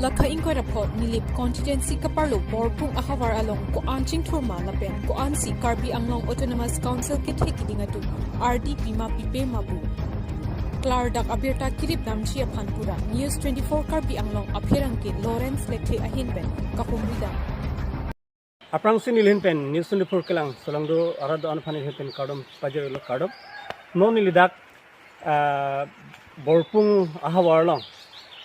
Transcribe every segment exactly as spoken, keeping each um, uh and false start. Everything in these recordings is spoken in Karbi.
Lakha ingkoi ra pho Nilip constituency kaparlo Borpung ahavar along ko-an chingthur ma lapen ko-ansi Karbi Anglong Autonomous Council kethe keding atum ardi pima pipe ma pu klardak abirta kirip damji aphan pura News twenty-four Karbi Anglong apherangke Lawrence Lekthe ahin pen kahumri dam. Aphrangsi nelihin pen News twenty-four kelang solangdo arat do-an aphan nelihin pen kardom pajirlo, kardom. Non neli dak, ah, Borpung ahavar along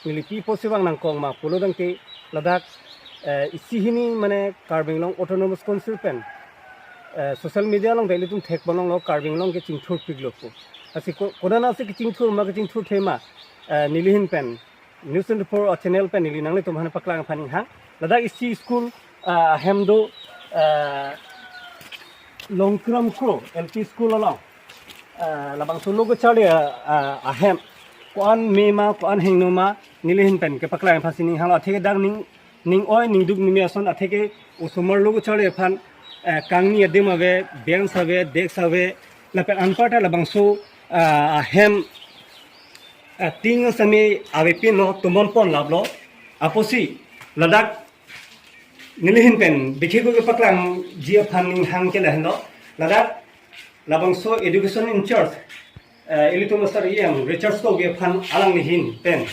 neli pi apotsi vang nangkok ma pulo tangte ladak, eh, isi hini mane Karbi Anglong Autonomous Council pen, eh, social media along dak ilitum thekpon longlo Karbi Anglong ke chingthur piklo pu. Lasi ko-, konatsi kechingthur ma kechingthurthe ma, eh, nelihin pen News twenty-four channel pen neli nanglitum aphan paklang aphan inghang. Ladak isi school, ah, ahem do, ah, Longkiram Kro L P School along, ah, labangso logo charli, ah, ah, ahem ko-an me ma ko-an hingno ma nelihin pen kepaklang aphansi ninghanglo. Atheke dak ning, ning oi ningduk ningme ason atheke osomar logo charli aphan, eh, kangni adim ave, bench ave, desk ave, lapen anparta labangso, ah, ahem, ah, tin sami avepinlo, tomon pon laplo. Apotsi ladak nelihin pen bikhi ko kepaklangji aphan ninghang ke lahenlo. Ladak labangso education in charge, eh, ilitum Master E M Richard Tokbi aphan alanglihin pen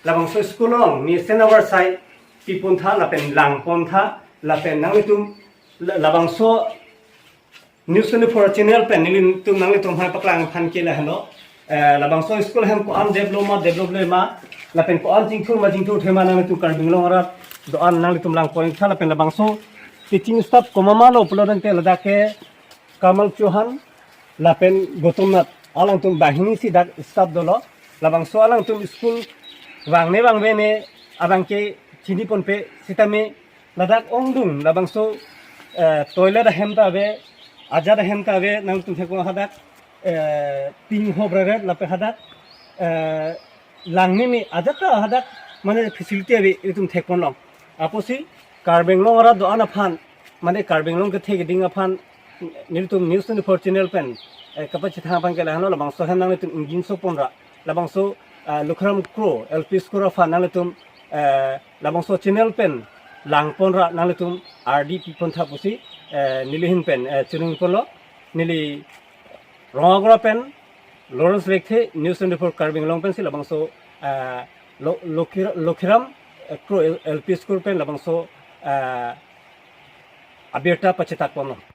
labangso school along mesen avarsai pipon tha lapen langpon tha lapen nanglitum la-, labangso News twenty-four channel pen nelitum nanglitum aphan paklang aphan ke lahenlo. Eh, labangso school ahem ko-an develop ma develop le ma lapen ko-an chingthur ma chingthurthe ma nanglitum Karbi Anglong arat do-an nanglitum langpon tha lapen labangso teaching staff komat ma lo pulo tangte ladak ke Kamal Chauhan lapen Gautam Nath alangtum banghini si dak staff dolo. Labangso alangtum school vangne vangve ne abang ke chiniponpe sitame ladak ongdung labangso, eh, toilet ahem ta ave, ajat ahem ta ave, nangtum thekpon hadak, eh, tin hop raret lapen hadak, eh, langneme ajat ta hadak mane facility ave itum thekpon long. Apotsi Karbi Anglong arat do-an aphan mane Karbi Anglong kethe keding aphan nelitum News twenty-four channel pen, eh, kapachethang aphan ke lahenlo. Labangso ahem nanglitum ingjinso ponra labangso, eh, Longkiram Kro L P School aphan nanglitum, eh, labangso channel pen langponra nanglitum ardi pipon tha pusi, eh, nelihin pen, eh, chunung ponlo. Neli Rongagora pen Lawrence Lekthe, News twenty-four Karbi Anglong pensi labangso, eh, Lo-, Lokir-, Longkiram, eh, Kro L-, L P School pen labangso, eh, abirta pachetak ponlo.